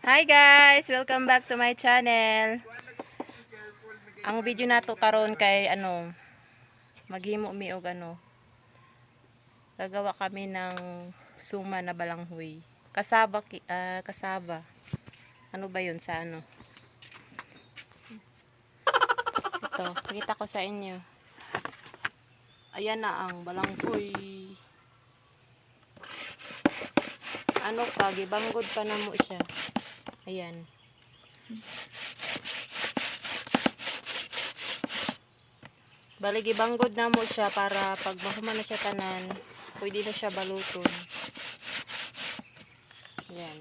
Hi guys! Welcome back to my channel. Ang video nato karon kay ano, maghimo mi og ano. Gagawa kami ng suma na balanghoy. Kasaba, kasaba. Ano ba 'yun sa ano? Ito, pakita ko sa inyo. Ayan na ang balanghoy. Ano pa, gibanggod pa na mo siya. Ayan. Bali, gibanggod na mo siya para pag mahuman na siya tanan, pwede na siya baluton. Ayan.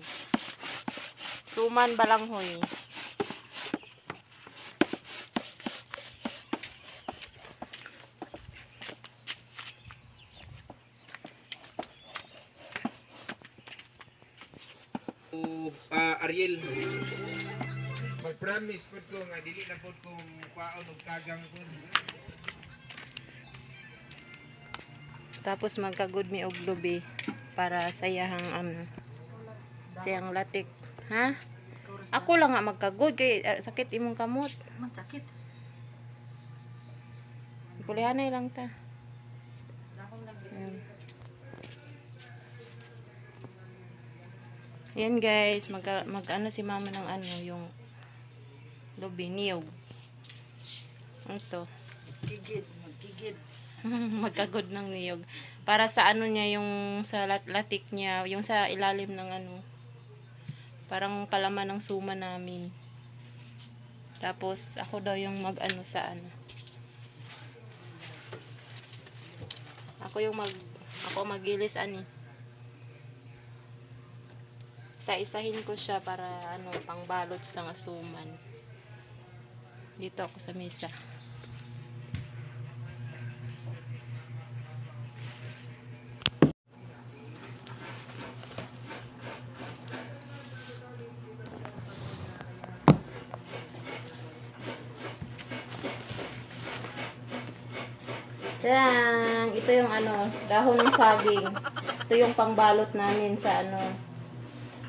Suman balanghoy. O Ariel. Mag-promise pud ko nga dili na pud ko mukaon og kagang pud. Tapos magkagud mi og lubi para sa iyahang ano, sa iyang latik. Ha? Ako lang nga magkagud kay sakit imong kamot. Man, sakit. Pulihanay lang ta. Ayan. Yan guys, mag, mag ano si mama ng ano yung lubi niyog. Ito. Gigid, magigid. Magkagod ng niyog. Para sa ano niya yung sa latik niya, yung sa ilalim ng ano. Parang palaman ng suma namin. Tapos ako daw yung mag ano sa ano. Ako yung mag ako magilis ani. Isa-isahin ko siya para ano pangbalot sa nga suman. Dito ako sa mesa. Tang! Ito yung ano, dahon ng saging. Ito yung pangbalot namin sa ano,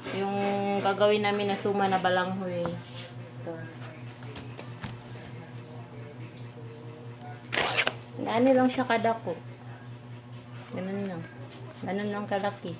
yung gagawin namin na suma na balanghoy. Ito. Ano lang siya kadako. Ganun lang. Ganun lang kalaki.